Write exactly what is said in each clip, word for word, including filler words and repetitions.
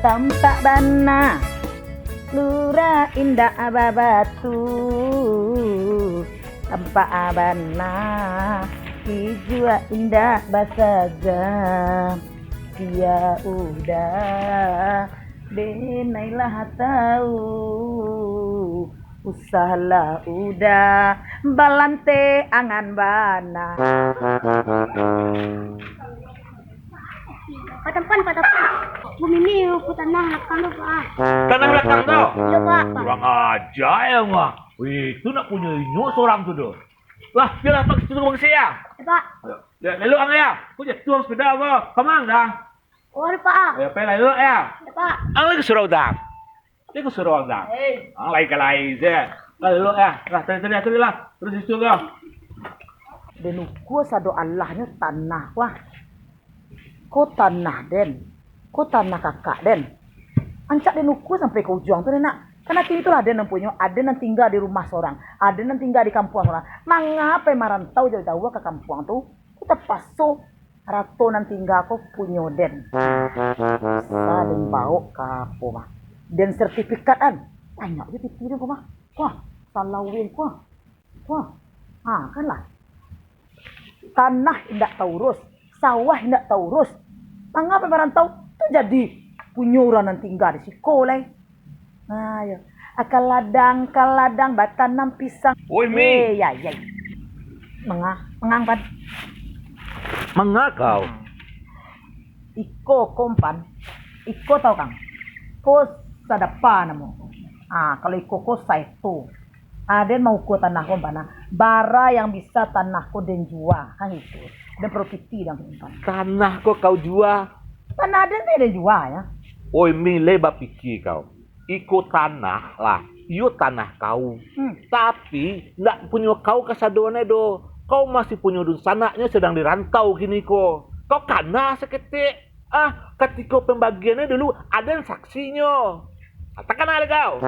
Tampak bana, lurah indak babatu. Tampak bana, ijua indak basaga. Sia udah, denai lah tau. Usahlah udah, balante angan bana. Pak Tampan, Pak Tampan. Bu Mimi, aku tanah belakang tu, Pak. Tanah belakang tu? Iyo, Pak. Kurang ajar ya, Mak. Wih, itu nak punyo inyo sorang tu doh. Lah, biarlah Pak situ, Bang, ya. Ya, Pak. Ya, lalu ang ya. Aku jatuh ang sepeda apa? Kamang dah. Oh, ada, Pak. Ya, apa lalu ya? Ya, Pak. Ang lagi surau dah. Dia ka surau ang dah. Hei. Ang lai ka lai se. Lah, elok lah. Lah, tadi, tadi, tadi lah. Terus situ kau. Den ukua sado alahnyo tanah ko ah. Ko tanah den. Ko tanah kakak den. Ancak den ukua sampai ka ujuang tu, den nak. Karano kini tu lah aden nan punyo, aden nan tingga di rumah sorang, aden nan tingga di kampuang sorang. Mangapo marantau jauah-jauah ka kampuang tu? Ko tapaso. Arato nan tingga ko punyo den. Sa den baok ka apo mah? Den sertifikat an. Banyak je piti den ko mah. Wah, salaweh ko. Wah. Ha, kan lah. Tanah indak taurus, sawah indak taurus. Mangapo marantau tu jadi punyo urang nan tingga di siko lai. Ayo. Ka ladang, ka ladang, batanam pisang. Oi, Mi. Eh, ya, ya. Manga, mangang, Pan. Manga kau? Iko ko, Pan. Iko tau, Kang? Ko sadapa namo. Ah, kalau iko ko saeto. Ah, den maukua tanah ko, Pan, ah. Bara yang bisa tanah ko den jua, kan itu. Den profiti den, Pan. Tanah ko kau jua? Tanah den, den jua, ya. Oi, Mi, lai bapikia kau. Iko tanah lah, iyo tanah kau. Hmm. Tapi, ndak punyo kau kasadonyo doh. Kau masih punyo dunsanaknyo sadang di rantau kini ko. Kau kana saketek. Ah, katiko pambagiannyo dulu, aden saksinyo. Takana dek kau.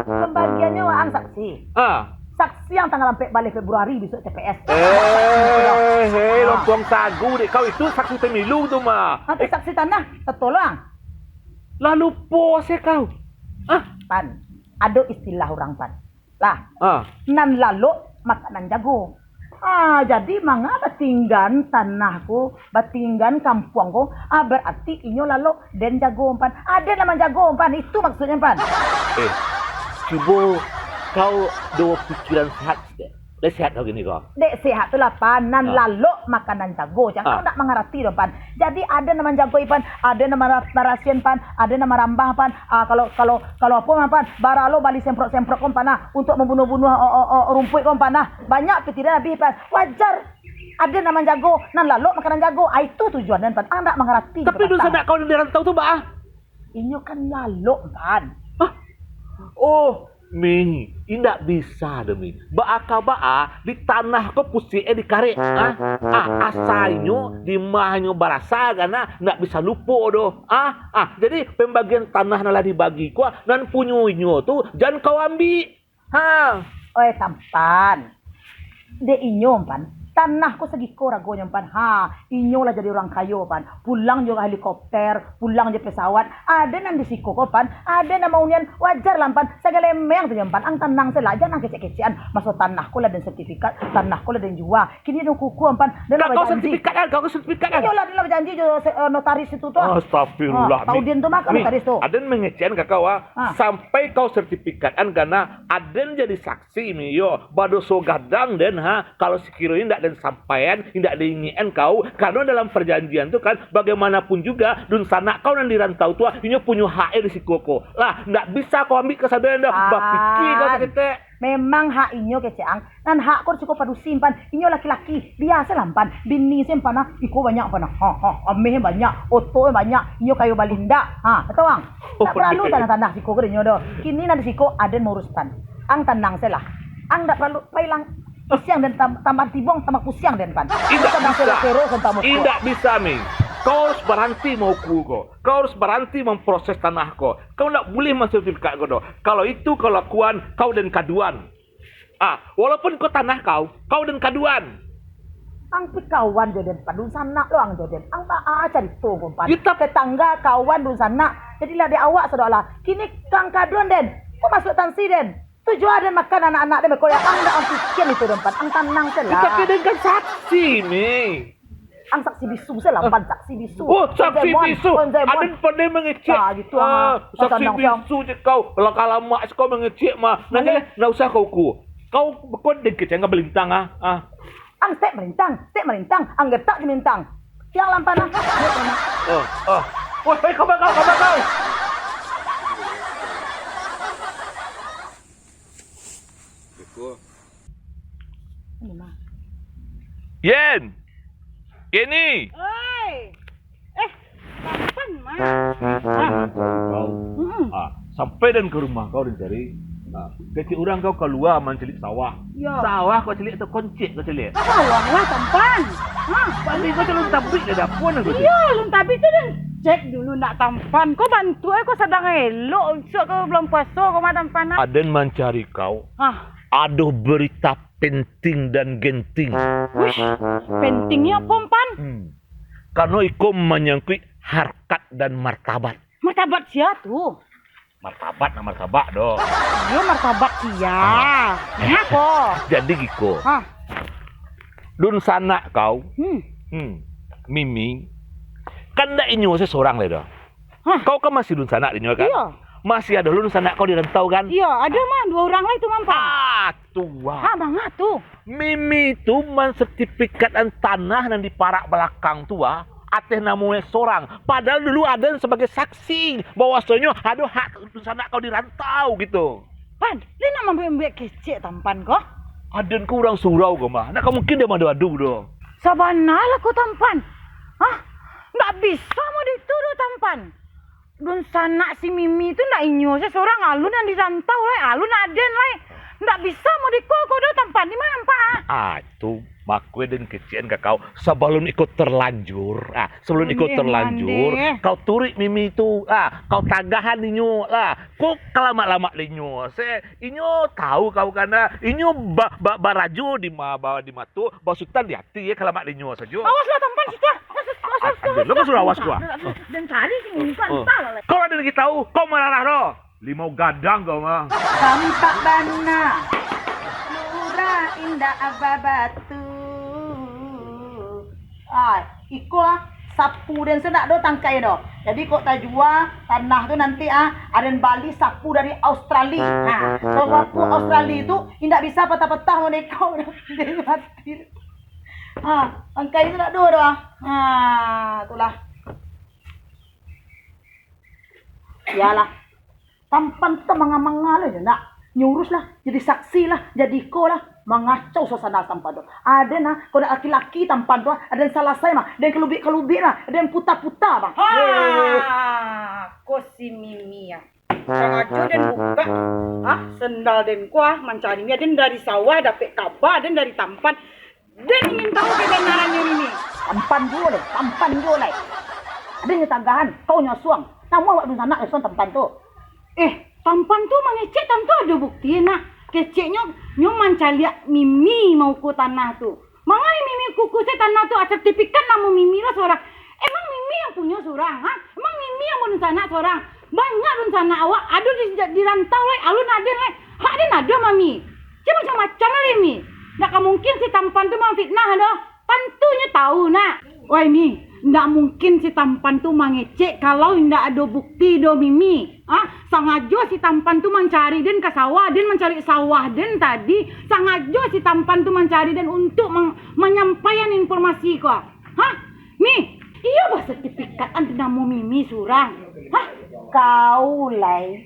Pambagiannyo waang saksi. Ah. Saksi yang tanggal ampek baleh Februari bisuak T P S. Eh, hei, ah. Lompuang sagu dek kau itu saksi pemilu tu mah. Nanti saksi tanah, sato lo ang. Lah lupo se kau. Ah. Pan, ado istilah urang, Pan. Lah, ah. Nan lalok makan nan jago. Ah, jadi manga batinggan tanah ko, batinggan kampuang ko, ah, barati inyo lalok den jago, Pan. Aden nan manjago, Pan. Itu maksudnyo, Pan. Eh, cubo kau do pikiran sehat sikit. Dek sehat kau kini ko? Dek sehat tu lah, Pan. Nan ah. Lalok makan nan jago. Jangan ah. Kau nak mangarati doh, Pan. Jadi, aden nan manjago, Pan. Aden nan mara-, marasian, Pan. Aden nan marambah, Pan. Ah, kalau, kalau, kalau apo, Pan? Bara lo bali semprot-semprot ko, Pan, nah. Untuk mambunuah-bunuah, o, o, o, rumpuik ko, Pan, nah. Banyak pitih den abih, Pan. Wajar. Aden nan manjago, nan lalok makan nan jago. Ah, itu tujuan den, Pan. Ah, ndak mangarati. Tapi dunsanak kau nan di rantau tu, baa? Inyo kan lalok, Pan. Hah? Oh, Mi, indak bisa doh, Mi. Baa ka baa, di tanah ko pusik eh dikarek. Ah, ah, asa inyo, di mah inyo barasa, gana, ndak bisa lupo doh. Ah, ah, jadi pambagian tanah nan lah dibagi ko, nan punyo inyo tu, jan kau ambik. Ha. Oi, Tampan. Dek inyo, Pan. Tanah ko sagiko ragonyo, Pan. Ha, inyo lah jadi urang kayo, Pan. Pulang jo helikopter, pulang jo pesawat. Aden nan di siko ko, Pan. Aden nan maunian, wajar lah, Pan. Sagalembeng tu, Pan. Ang tanang se lah, jan ang kecek-kecekan. Maso tanah ko lah den sertifikat, tanah ko lah den jua. Kini den kukuam, Pan. Den lah bajanji. Kau sertifikat kan? Kau sertifikat kan? Iyo lah, den lah bajanji jo se-, eh, notaris itu tu. Astagfirullah, ah, tau Mi. Den tu mah, kan Mi, notaris tu. Aden mangecekan ka kau, ah. Ah. Sampai kau sertifikat kan, karena aden jadi saksi, Mi, yo. Badoso gadang den, ha. Kalau sakironyo indak den sampaian, indak den ingekkan kau, karena dalam perjanjian tu kan, bagaimanapun juga, dunsanak kau nan di rantau tu, ah, inyo punyo hak eh di siko ko. Lah, ndak bisa kau ambik kasadonyo doh. Ah. Bapikia kau saketek. Memang hak inyo kecek ang. Nan hak ko siko padusi, Pan. Inyo laki-laki. Biaso lah, Pan. Bini se, Pan, ah. Iko banyak, Pan, ah. Ha, ha, ameh banyak. Oto banyak. Inyo kayo balindak. Ha, tau ang? Oh, ndak paralu tanah-tanah siko ko inyo doh. Kini nan di siko aden maurus, Pan. Ang tanang se lah. Ang ndak paralu, pai lang. Pusiang den tam-, tambah tibong, tambah pusiang den, Pan. Indak bisa. Indak bisa, Mi. Kau harus baranti maukua ko. Kau harus baranti mamproses tanah ko. Kau ndak bulih mansertifikat ko doh. Kalau itu kau lakuan, kau den kaduan. Ah, walaupun ko tanah kau, kau den kaduan. Ang pi kawan jo den, Pan, dunsanak lo ang jo den. Ang ba-, ah, carito ko, Pan. Tetangga, kawan, dunsanak. Jadilah dek awak sadolah. Kini kang kadun den. Ko masuak tansi den. Tujuah den makan anak-anak den beko ya. Ang dak ang pikian itu den pan. Ang tanang se lah. Tapi den kan saksi ni. Ang saksi bisu se lah pan, saksi bisu. Oh, saksi bisu. Aden pandai mangecek. Nah, gitu, ah, saksi bisu cek kau. Lah kalamak se kau mangecek mah. Nah, ndak usah kau ku. Kau beko den kecek ang balintang ah. Ah. Ang stek malintang, stek malintang, ang getak jo malintang. Tiang lampa nah. Oh, oh. Woi, woi, kaba kau, kaba kau. Yen. Yeni. Oi. Eh, kapan, Mas? Ah, kau. Mm-mm. Ah, sampai den ka rumah kau den cari. Ah, kecek urang kau kalua mancaliak sawah. Yo. Sawah kau caliak atau koncek kau caliak? Sawah lah, tampan. Ha? Padi kau tu lun tabik dah dapua nang kau tu. Iyo, lun tabik tu den cek dulu nak tampan. Kau bantuak eh, kau sadang elok, isuak kau bulan puaso kau mah tampan ah. Aden mancari kau. Ah. Ado berita penting dan genting. Wish, pentingnyo apo, Pan? Hmm. Karano iko manyangkuik harkat dan martabat. Martabat sia tu? Martabat, nak martabak doh. Iyo, martabat sia. Ah. Ngapo? Jadi giko. Hah? Dunsanak kau, hmm. Hmm, Mimi, kan ndak inyo se sorang lai doh. Hah? Kau kan masih dunsanak dinyo kan? Iyo. Masih ado dunsanak kau di rantau kan? Iyo, ado mah duo urang lai tu, Mampang. Ah, tu ah. Ah, manga tu? Mimi tu mansertifikatkan tanah nan di parak balakang tu ah, ateh namonyo sorang. Padahal dulu aden sabagai saksi bahwasonyo ado hak dunsanak kau di rantau gitu. Pan, lai nak mambuek-buek kecek tampan ko? Aden ko urang surau ko mah. Nak ka mungkin den madu-adu doh. Sabana lah ko tampan. Hah? Ndak bisa mode itu doh tampan. Dunsanak si Mimi tu ndak inyo se sorang, alun nan di rantau lai, alun aden lai. Ndak bisa mode iko ko doh tampan, di ma nampak ah? Ah, tu mako den kecek an ka kau, sabalun iko terlanjur, ah, sabalun iko terlanjur, kau turuik Mimi tu, ah, kau tagahan inyo lah. Ko kalamak-lamak inyo se, inyo tahu kau kan ah. Inyo ba-, ba-, barajo di ma-, ba-, di mato, basutan di ati, yo kalamak inyo sajo. Awas lah tampan situ ah. Awas, awas, awas, awas. Lo ka suruah awas ko ah. Den cari sini, bukan entah lah. Kau aden lagi tahu, kau mararah doh. Limau gadang kau mah. Tampak bana. Lurah indak babatu. Ah, iko ah, sapu den se ndak ado tangkai doh. Jadi kok tajua tanah tu nanti ah, aden bali sapu dari Australia. Ha, kalau sapu Australia tu indak bisa patah-patah mode iko doh. Den mati. Ha, tangkai tu ndak ado doh ah. Ha, itulah. Iyolah. Tampan tu manga-manga lo je nak. Nyurus lah, jadi saksi lah, jadi iko lah. Mangacau suasana tampan tu. Aden ah, kok ndak laki-laki tampan tu ah, aden salasai mah, den kalubik-kalubik lah, den puta-puta mah. Ha, ko si Mimi ah. Sangajo den bukak ah, sendal den ko ah, mancari Mimi, aden dari sawah dapek kaba, aden dari tampan. Den ingin tahu kebenarannyo Mimi. Tampan juo lai, tampan juo lai. Aden nyo tagahan, kau nyo asuang. Namuah awak dunsanak nyo asuang tampan tu. Eh, tampan tu mangecek tantu ado bukti, nak. Keceknyo, nyo mancaliak Mimi mauko tanah tu. Mangai Mimi kuku se tanah tu, sertifikat namo Mimi lah sorang. Emang Mimi yang punyo sorang, ha? Emang Mimi yang badunsanak sorang? Banyak dunsanak awak, ado di, di rantau lai, alun aden lai. Hak den ado, Mami. Jan macam-macam lai, Mi. Ndak ka mungkin si tampan tu mamfitnah doh. Tantu nyo tahu, nak. Oi, Mi, ndak mungkin si tampan tu mangecek kalau indak ado bukti doh, Mimi. Ah, sangajo si tampan tu mancari den ka sawah, den mancari sawah den tadi. Sangajo si tampan tu mancari den untuk mang-, manyampaian informasi ko. Hah? Mi, iyo bah sertifikat an namo Mimi surang. Hah? Kau lai,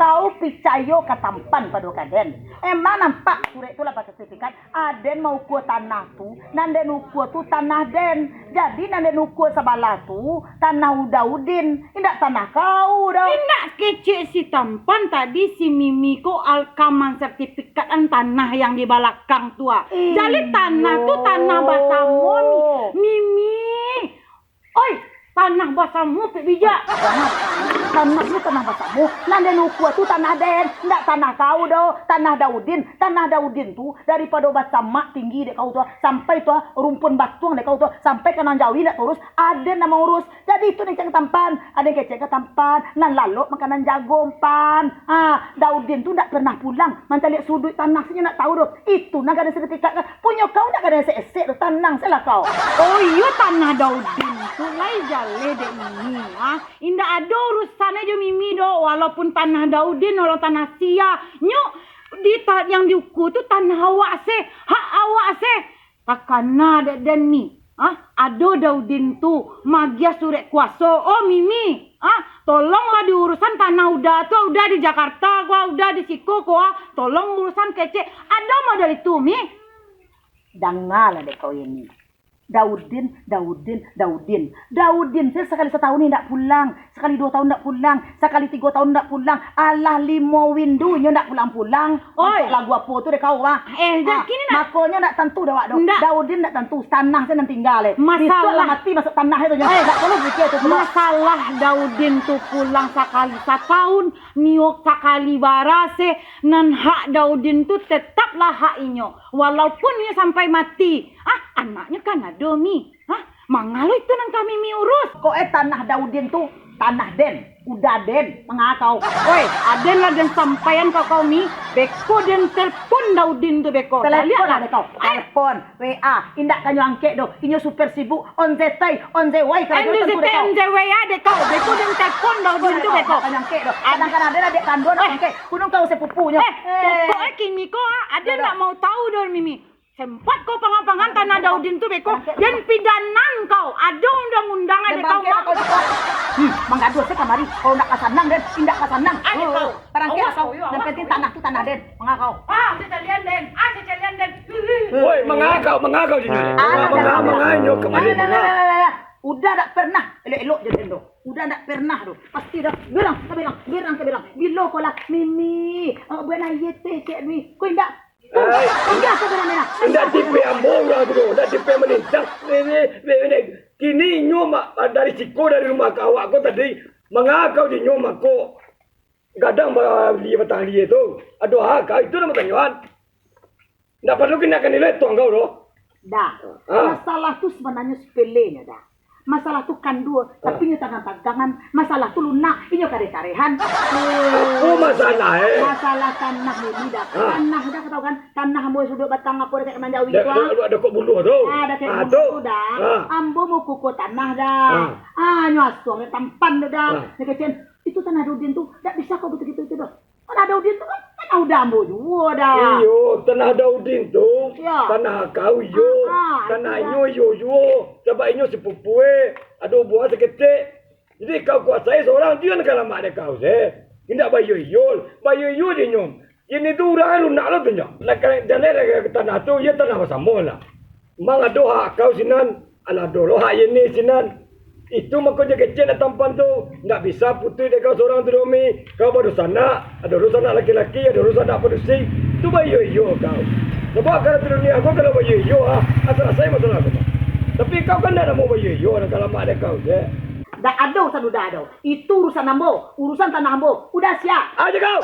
kau picayo ka tampan pado ka den? Emang nampak surek tu lah pakai sertifikat? Aden maukua tanah tu, nan den ukua tu tanah den. Jadi nan den ukua sabalah tu, tanah Uda Udin, indak tanah kau doh. Indak kecek si tampan tadi si Mimi ko alkaman sertifikat an tanah yang di balakang tu ah. Iyo. Jadi tanah tu tanah basamo Mi-, Mimi. Oi, tanah basamo pek bijak. Jangan. Tanah ni tanah basamo. Nan den ukua tu tanah den, ndak tanah kau doh, tanah Daudin. Tanah Daudin tu daripado basamak tinggi dek kau tu, sampai tu rumpun batuang dek kau tu, sampai ka nan jawi ndak taurus, aden nan maurus. Jadi itu nan kecek ka tampan, aden kecek ka tampan, nan lalok makanan jago pan. Ha, Daudin tu ndak pernah pulang mancaliak suduik tanah, sinyo ndak tahu doh. Itu nan gadang sertifikat kan. Punyo kau ndak gadang esek-esek doh, tanang sajolah kau. Oh iyo, tanah Daudin tu lai jaleh dek Mimi, ha. Indak ado urusannyo jo Mimi doh, walaupun tanah Daudin, walau tanah sia. Nyo di ta-, yang diukua tu tanah awak se, hak awak se. Takana dek den ni, ah, ado Daudin tu magiah surek kuaso. Oh, Mimi, ah, tolonglah diurusan tanah Uda tu, Uda di Jakarta ko, Uda di siko ko, ah, tolong urusan kecek. Ado model itu, Mi? Dangalah dek kau ini. Daudin, Daudin, Daudin. Daudin se sakali satahun ni ndak pulang. Sakali duo tahun ndak pulang, sakali tigo tahun ndak pulang, alah limo windu inyo ndak pulang-pulang. Oi. Untuak lagu apo tu dek kau, ah? Eh, jan kini nak. Makonyo ndak tantu dek awak tu. Ndak. Daudin ndak tantu, tanah se nan tingga, eh. Masalah. Bisuak lah mati masuak tanah itu nyo. Eh, ndak perlu pikia tu pulo. Masalah Daudin tu pulang sakali satahun, nio sakali barase, nan hak Daudin tu tetaplah hak inyo, walaupun inyo sampai mati. Ah, anaknyo kan ado, Mi. Hah? Manga lo itu nan ka Mimi urus? Kok eh tanah Daudin tu, tanah den, Uda den, manga kau. Oi, aden lah den sampaian ka kau, Mi. Beko den telpon Daudin tu beko. Telpon lah dek kau. Eh. Telpon, W A, indak kanyo angkek doh. Inyo super sibuk, on the way, on the way, kalau on the way, on the way, ah, dek kau. Beko den telpon Daudin tu beko. Indak kanyo angkek doh. Kadang-kadang ado lah dek tando nak angkek. Kunun kau sepupunyo. Eh, pokok eh kini ko, ah, aden ndak mau tahu doh, Mimi. Sempat kau pangan-pangan tanah Daudin tu beko, den pidanan kau. Ado undang-undang ado kau, Mang. Hmm, manggaduah se kamari. Kau ndak ka sanang, den. Indak ka sanang. Ado kau. Parangkek kau. Nan penting tanah tu tanah den. Manga kau. Ah, cacalian den. Ah, cacalian den. Woi, manga kau, manga kau di siko. Manga, manga inyo kamari, manga. Uda ndak pernah elok-elok jo den tu. Uda ndak pernah tu. Pasti dah berang, ka berang, berang, ka berang. Bilo kau lah, Mimi, buek aia teh, cek Mimi. Kau indak. Indak tipe ambo urang tu, indak tipe malintang. Kini inyo dari siko, dari rumah ka awak ko tadi, manga kau di inyo mako gadang bali batang aia tu. Ado ha kau itu nan batanyoan. Indak paralu kini akan nilai tuang kau doh. Dah, masalah tu sabananyo sepele nyo dah. Masalah tu kandua, tapi nyo tagang-tagangan. Masalah tu lunak, inyo kareh-karehan. Apo masalah, eh? Masalah tanah ini dah. Tanah dah, kau tahu kan? Tanah ambo suduik batang apo dakek manjawi tu, ah. Dakek buluah tu. Ah, dakek buluah tu dah. Ambo mau kukuah tanah dah. Ah, nyo asuang nyo tampan tu dah. Nyo kecen, itu tanah Daudin tu, dak bisa kau gitu-gitu itu dah. Tanah Daudin tu kan tanah Uda ambo juo dah. Iyo, tanah Daudin tu, tanah kau iyo, tanah inyo iyo juo. Sabab inyo sepupu, eh, ado hubuangan saketek. Jadi kau kuasai sorang tu nan ka lamak dek kau se. Indak baiyo-iyo, baiyo-iyo je inyo. Kini tu urang lunak lo tu nyo. Nak ka, jan lah ka tanah tu, iyo tanah basamo lah. Mang ado hak kau sinan, alah ado lo hak Yeni sinan. Itu mako je kecek nak tampan tu, ndak bisa putuih dek kau sorang tu doh, Mi. Kau badunsanak, ado dunsanak laki-laki, ado dunsanak padusi. Tu baiyo-iyo kau. Sabab kalau di dunia ko kalau baiyo-iyo, ah, salasai masalah ko. Tapi kau kan ndak namo baiyo-iyo, nan ka lamak dek kau je. Ndak ado urusan Uda doh. Itu urusan ambo, urusan tanah ambo. Uda siap. Aja kau.